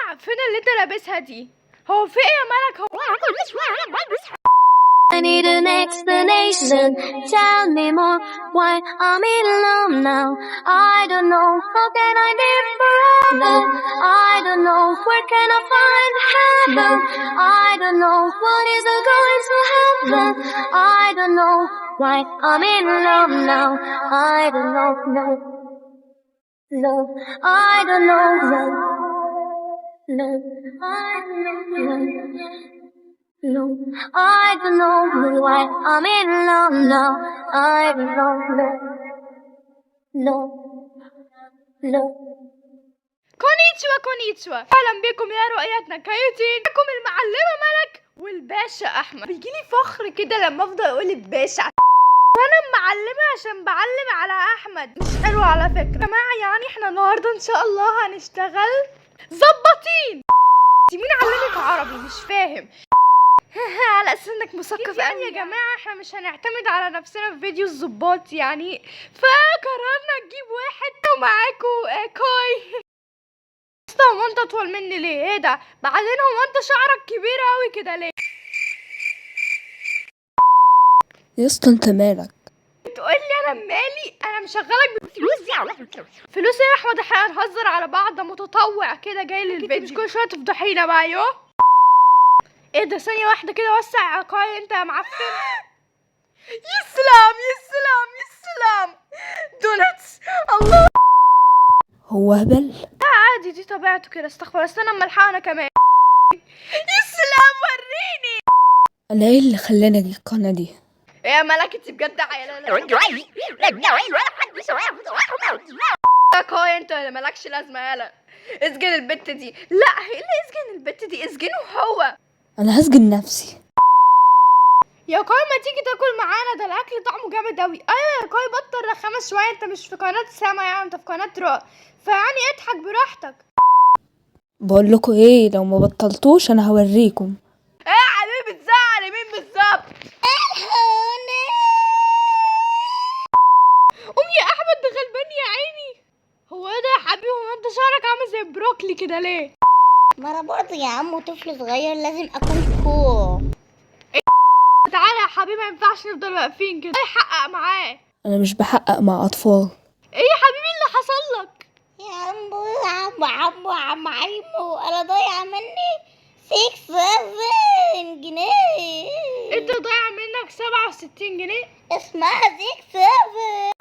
المعفنه اللي انت لابسها دي؟ هو في ايه يا ملك؟ هو I need an explanation. Tell me more. Why I'm in love now. I don't know. How can I live forever? I don't know. Where can I find heaven? I don't know. What is going to happen? I don't know. Why I'm in love now. I don't know. No. No. I don't know. No. No. I don't know. No. No, I don't know why I'm in love now. I don't know, no, no, no. こんにちは こんにちは، اهلا بكم يا رؤيتنا كيوتين. معكم المعلمة ملك والباشا احمد. بيجيلي فخر كده لما افضل اقول الباشا وانا معلمه عشان بعلم على احمد، مش حلو على فكرة. يا جماعة يعني احنا النهارده ان شاء الله هنشتغل ظباطين. مين علمك عربي؟ مش فاهم. على اساس انك مثقف يعني. يا جماعة احنا مش هنعتمد على نفسنا في فيديو الظباط يعني، فقررنا نجيب واحد ومعاكو كاي. اسطى هو انت اطول مني ليه؟ ايه ده؟ بعدين هو انت شعرك كبير قوي كده ليه؟ يا اسطى انت مالك؟ تقول لي انا مالي؟ انا مشغلك بفلوس. فلوس ايه يا احمد؟ احنا هنهزر على بعض؟ ده متطوع كده جاي للفيديو، مش كل شوية تفضحينا بقى. يو ايه ده؟ ثانية واحدة كده، وسع يا كاي انت يا معفن. يسلام يسلام يسلام، donuts. الله هو هبل؟ عادي دي طبيعته كده. استغفر، استنى اما الحقنا كمان. يسلام وريني. انا ايه اللي خلاني اجي القناة دي؟ ايه يا ملك انت بجد عيله؟ يا كاي انت اللي مالكش لازمه. يالا اسجن البت دي. لا ايه اللي اسجن البت دي؟ اسجنه هو. انا هسجن نفسي. يا كاي ما تيجي تاكل معانا، ده الاكل طعمه جامد اوي. ايوه يا كاي بطل رخامه شوية، انت مش في قناة سما يعني، انت في قناة رؤى، فيعني اضحك براحتك. بقول لكم ايه، لو ما بطلتوش انا هوريكم. ايه يا حبيبي بتزعل مين بالظبط؟ قوم يا احمد ده غلبان يا عيني. هو ايه ده يا حبيبي؟ هو انت شعرك عامل زي البروكلي كده ليه؟ ما انا برضه يا عم طفل صغير لازم اكون cool. تعالى يا حبيبي ما ينفعش نفضل واقفين كده. ايه حقق معاه؟ انا مش بحقق مع اطفال. ايه يا حبيبي اللي حصل لك؟ يا عمو عمو عمو عم عمو، انا ضايع مني 6 7 جنيه. انت ضايع منك 67 جنيه؟ اسمها 6 7.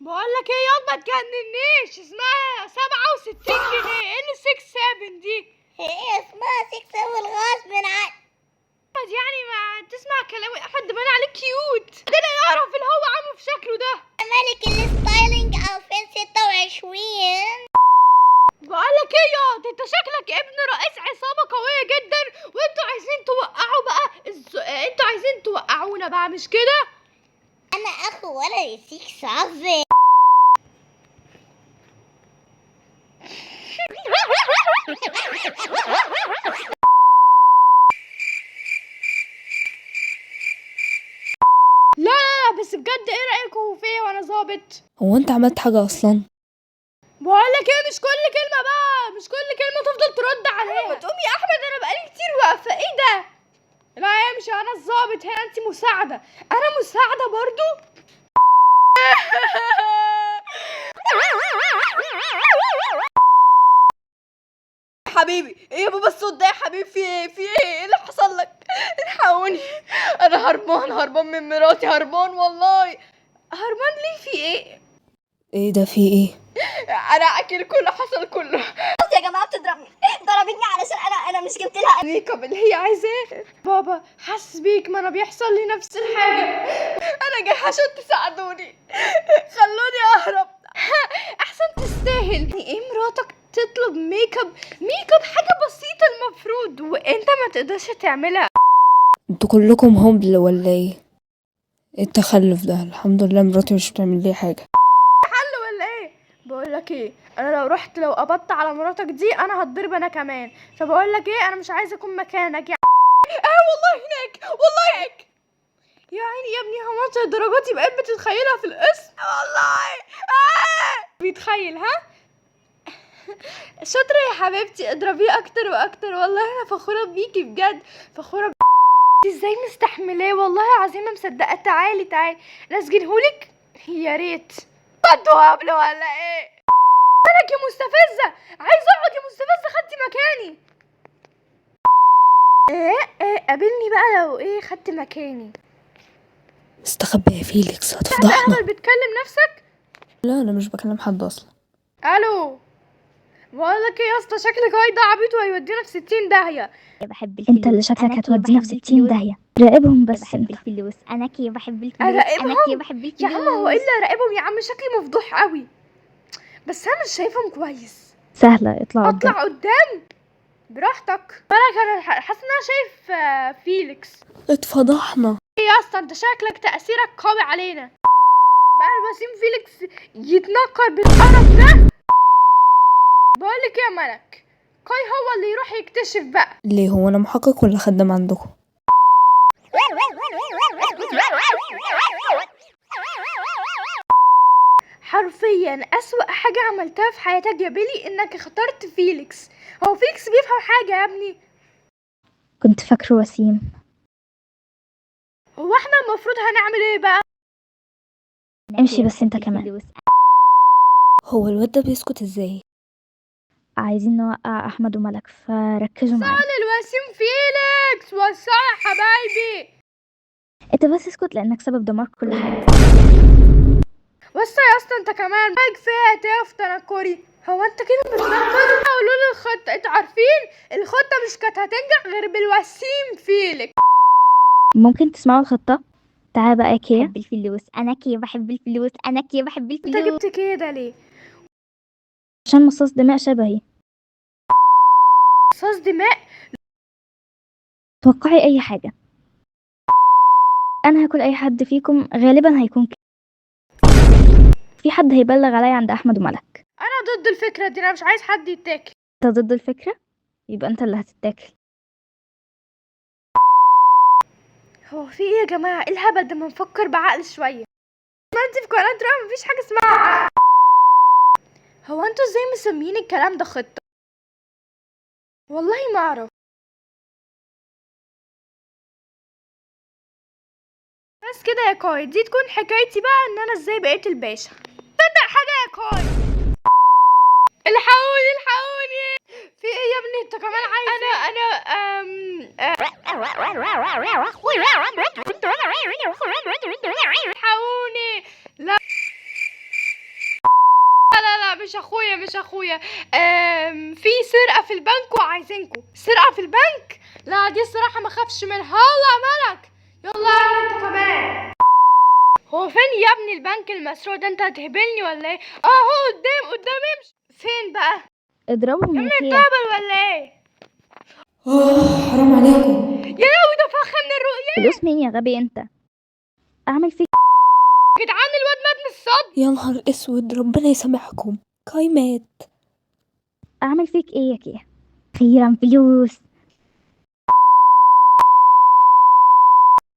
بقول لك ايه ياض ما تجننيش، اسمها 67 جنيه. ايه اللي 6 7 دي؟ هي اسمها 6 7 غصب عني. احمد يعني ما تسمع كلامي. احمد ده باين عليه cute، ده اللي يعرف اللي هو عامله في شكله ده. ملك ال styling 2026. بقول لك ايه ياض، انت شكلك ابن رئيس عصابة قوية جدا، وانتوا عايزين توقعوا بقى انتوا عايزين توقعونا بقى مش كده؟ انا اخو ولد 6 7. لا لا لا بس بجد ايه رايكم فيا وانا ظابط؟ هو انت عملت حاجة اصلا؟ بقول لك ايه، مش كل كلمة بقى، مش كل كلمة تفضل ترد عليها. ما تقوم يا احمد انا بقالي كتير واقفة. ايه ده؟ لا يا مش انا الظابط هنا، انت مساعدة. انا مساعدة برضو؟ حبيبي ايه يا بابا الصوت ده يا حبيبي؟ في ايه؟ في ايه؟ ايه اللي حصل لك؟ الحقوني انا هربان، هربان من مراتي، هربان والله. هربان ليه؟ في ايه؟ ايه ده؟ في ايه؟ انا اكل كله حصل كله. بص يا جماعة بتضربني، ضربتني علشان انا مش جبت لها ميك اب اللي هي عايزاه. بابا حاسس بيك، ما انا بيحصل لي نفس الحاجة. انا جاي عشان تساعدوني، خلوني اهرب. احسن تستاهل. ايه مراتك تطلب make up؟ make up حاجة بسيطة المفروض وانت ما تقدرش تعملها. انتوا كلكم هبل ولا ايه؟ ايه التخلف ده؟ الحمد لله مراتي مش بتعمل لي حاجة. حل ولا ايه؟ بقول لك ايه، انا لو رحت لو قبضت على مراتك دي انا هتضرب انا كمان. فبقول لك ايه، انا مش عايزه اكون مكانك يا والله هناك، والله هناك يا عيني يا ابني. هو انت الدرجات دي بقيت بتتخيلها في القسم؟ والله بيتخيل. ها شاطرة يا حبيبتي، اضربيه اكتر واكتر، والله انا فخورة بيكي بجد، فخورة ازاي مستحملاه، والله العظيم ما مصدقة. تعالي تعالي نسجنهولك، يا ريت. انتوا هبل ولا ايه؟ مالك يا مستفزة؟ عايزة اقعد يا مستفزة، خدتي مكاني. ايه ايه، قابلني بقى لو ايه خدت مكاني. استخبى يا فيليكس، هتفضحنا. اهبل، بتكلم نفسك؟ لا انا مش بكلم حد اصلا. الو، بقولك ايه يا اسطى، شكلك هاي ده عبيط وهيودينا في 60 داهية. بحب الفلوس. انت اللي شكلك أنا كي هتودينا في بحب 60 الفلوس. داهية. راقبهم بس بحب انت. الفلوس، انا كي بحب الفلوس، انا أراقبهم؟ كي بحب الفلوس. يا عم هو ايه اللي راقبهم يا عم؟ شكلي مفضوح قوي، بس انا مش شايفهم كويس. سهلة، اطلع قدام. اطلع قدام براحتك. بالك انا حاسه ان انا شايف فيليكس. اتفضحنا. ايه يا اسطى، انت شكلك تأثيرك قوي علينا بقى. الوسيم فيليكس يتنكر بالقرف ده. بقولك يا ملك، كاي هو اللي يروح يكتشف بقى. ليه، هو انا محقق ولا خدام عندكم؟ حرفيا أسوأ حاجة عملتها في حياتك يا بيلي انك اخترت فيليكس. هو فيليكس بيفهم حاجة يا ابني؟ كنت فاكره وسيم. هو احنا المفروض هنعمل ايه بقى؟ امشي بس انت كمان. هو الواد ده بيسكت ازاي؟ عايزين نوقع احمد وملك، فركزوا معايا. الوسيم فيليكس وسع يا حبايبي. انت بس اسكت لانك سبب دمار كل حاجة. وسع يا اسطى انت كمان، كفايه تقف تنكري. هو انت كده بتنكر؟ قولوا لي الخطه، انتوا عارفين الخطه مش كانت هتنجح غير بالوسيم فيليكس. ممكن تسمعوا الخطة؟ تعال بقى يا كيا. بحب الفلوس، انا كي بحب الفلوس، انا كي بحب انت الفلوس. جبت كده ليه؟ عشان مصاص دماء شبهي. مصاص دماء؟ توقعي اي حاجة. انا هاكل اي حد فيكم، غالبا هيكون في حد هيبلغ عليا عند احمد وملك. انا ضد الفكره دي، انا مش عايز حد يتاكل. انت ضد الفكرة؟ يبقى انت اللي هتتاكل. هو في ايه يا جماعه؟ ايه الهبل ده؟ ما نفكر بعقل شويه. ما انت في قناه رؤى مفيش حاجه اسمها عقل. هو انتوا ازاي مسميين الكلام ده خطه؟ والله ما اعرف. بس كده يا كاي، دي تكون حكايتي بقى ان انا ازاي بقيت الباشا. تصدق حاجه يا كاي؟ الحقوني الحقوني، في ايه يا ابني؟ انت كمان عايز انا ام الحقوني. لا لا لا، مش اخويا مش اخويا. في سرقه في البنك وعايزينكم. سرقه في البنك؟ لا دي الصراحه ما خافش منها. يلا ملك، يلا يا ابني انت كمان. هو فين يا ابني البنك المسروق ده؟ انت هتهبلني ولا ايه؟ اهو قدام قدام، امشي. فين بقى؟ اضربهم يا كيا. هبل ولا ايه؟ حرام عليكم. يا لهوي، ده فخ من الرؤية. فلوس مين يا غبي انت؟ اعمل فيك جدعان الواد مات من الصدمة. يا نهار اسود، ربنا يسامحكم، كاي مات. اعمل فيك ايه يا كيا؟ اخيرا فلوس.